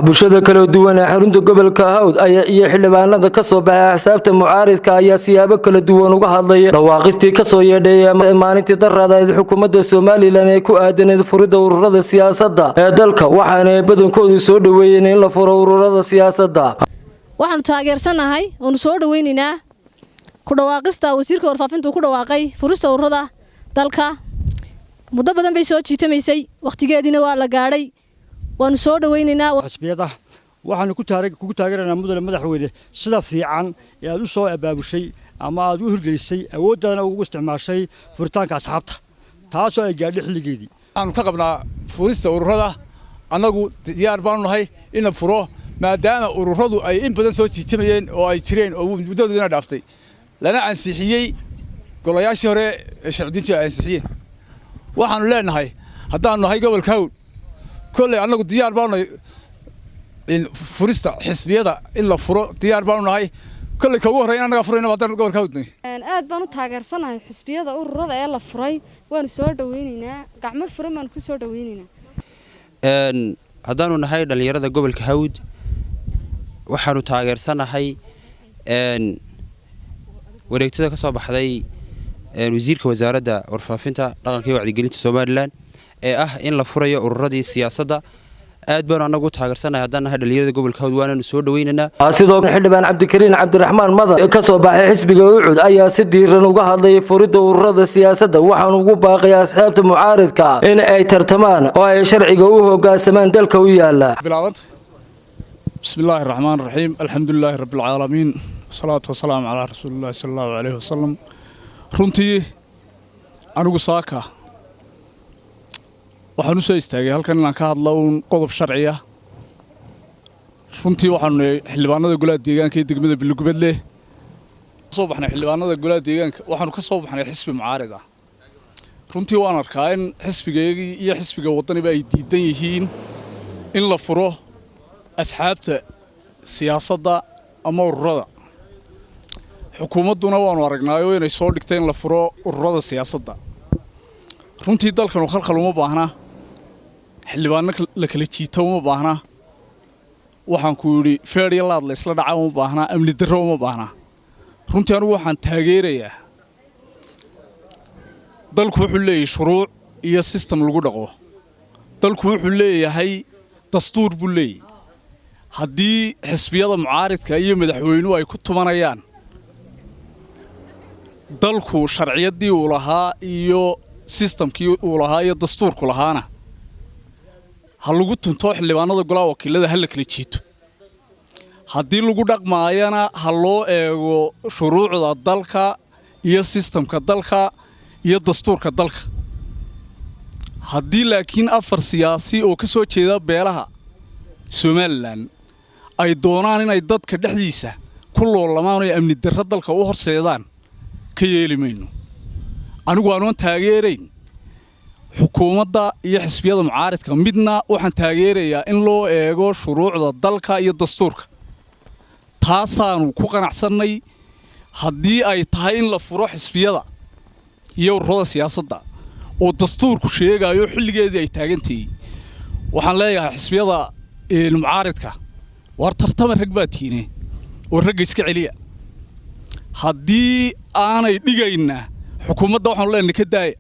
Bulshada kala duwan ee xarunta gobolka Hawd ayaa iyo xildhibaanada ka soo baxay axsaabta mucaaridka ayaa siyaabo kala duwan uga hadlaya dhawaaqistii kasoo yeedhay maalintii daradayd xukuumadda Somaliland ee ku aadaneed furida ururada siyaasadda ee dalka, waxaana ay badankoodu soo dhoweeyeen in la furo ururada siyaasadda. Waxaanu taageersanahay oonu soo dhaweynaynaa ku dhawaaqista wasiirka warfaafinta uu ku dhawaaqay furista ururada dalka. Muddo badan bay soo jiitamaysay, wakhtigeediina waa la gaadhay. Waanu soo dhaweynaynaa. Xisbiyada waxaanu kugu taageeraynaa, mudane madaxweyne, sida fiican ee aad u soo abaabushay ama aad u hirgelisay, awooddaadana ugu isticmaashay furitaanka asxaabta, taasoo ay gaadhay xilligeedii. Waxaanu ka qabnaa furista ururada, annagu diyaar baanu nahay in la furo, maadaama ururadu ay in badan soo jiitamayeen oo ay jireen oo muddadoodina dhaaftay, lana ansixiyey golayaashii hore ee sharcidintu ay ansixiyeen. Waxaanu leenahay, haddaanu nahay gobolka Hawd, kolley annagu diyaar baanu nahay in furista xisbiyada in la furo. Diyaar baanu nahay. Kolley ka ugu horreyn annagaa furayna haddaan gobolka Hawd nahay. Aad baan u taageersanahay xisbiyada ururada ee la furay. Waanu soo dhaweynaynaa, gacmo furan baanu ku soo dhaweynaynaa. Haddaanu nahay dhallinyarada gobolka Hawd, waxaanu taageersanahay wareegtada ka soo baxday wasiirka Wasaaradda Warfaafinta, Dhaqanka iyo Wacdigelinta Somaliland ee ah in la furayo ururadii siyaasadda. Aad baanu annagu u taageersanahay haddaan nahay dhallinyarada gobolka Hawd, waananu soo dhaweynaynaa. Sidoo xildhibaan Cabdikariin Cabdiraxmaan Madar ka soo baxay xisbiga UCID ayaa si diiran uga hadlayay furida ururada siyaasadda, waxaanu ugu baaqay asxaabta mucaaridka in ay tartamaan oo ay sharciga u hoggaansamaan dalka u yaala. Bilaabanta. بسم الله الرحمن الرحيم، الحمد لله رب العالمين، والصلاة والسلام على رسول الله صلى الله عليه وسلم. Runtii anigu saaka waxaan u soo istaagay halkan inaan ka hadlo uun qodob sharciya. Runtii waxaanu nahay xildhibaanada golaha deegaanka ee degmada Billigubadle. Soo baxnay xildhibaanada golaha deegaanka, waxaanu ka soo baxnay xisbi mucaarid ah. Runtii waan arkaa in xisbigaygii iyo xisbiga Waddaniba ay diidan yihiin in la furo asxaabta siyaasadda ama ururada. Xukuumadduna waanu aragnaayo inay soo dhigtay in la furo ururada siyaasadda. Runtii dalkanu khalkhal uma baahna, xildhibaano la kala jiito uma baahna, waxaan ku yidhi feer iyo laad la isla dhaca uma baahna, amni darro uma baahna. Runtii anigu waxaan taageerayaa, dalku wuxuu leeyahay shuruuc iyo system lagu dhaqo, dalku wuxuu leeyahay dastuur buu leeyahay. Haddii xisbiyada mucaaridka iyo madaxweynuhu ay ku tumanayaan dalku sharciyaddii uu lahaa iyo systemkii uu lahaa iyo dastuurku lahaana, ha lagu tunto xildhibaanada golaha wakiilada, ha la kala jiito. Haddii lagu dhaqmaayana, ha loo eego shuruucda dalka iyo systemka dalka iyo dastuurka dalka. Haddii laakiin afar siyaasi oo ka soo jeeda beelaha Somaliland ay doonaan inay dadka dhexdiisa ku loolamaan oy amni darro dalka u horseedaan, ka yeeli mayno. Anigu aanuan taageerayn xukuumadda iyo xisbiyada mucaaridka midna. Waxaan taageerayaa in loo eego shuruucda dalka iyo dastuurka. Taasaanu ku qanacsannay. Haddii ay tahay in la furo xisbiyada iyo ururada siyaasadda oo dastuurku sheegaayo xilligeedii ay taagantihiy, waxaan leeyahay xisbiyada mucaaridka: waar tartama, rag baa tiine oo ragga iska celiya. Haddii aanay dhigayna, xukuumadda waxaanu leenahay ka daaya.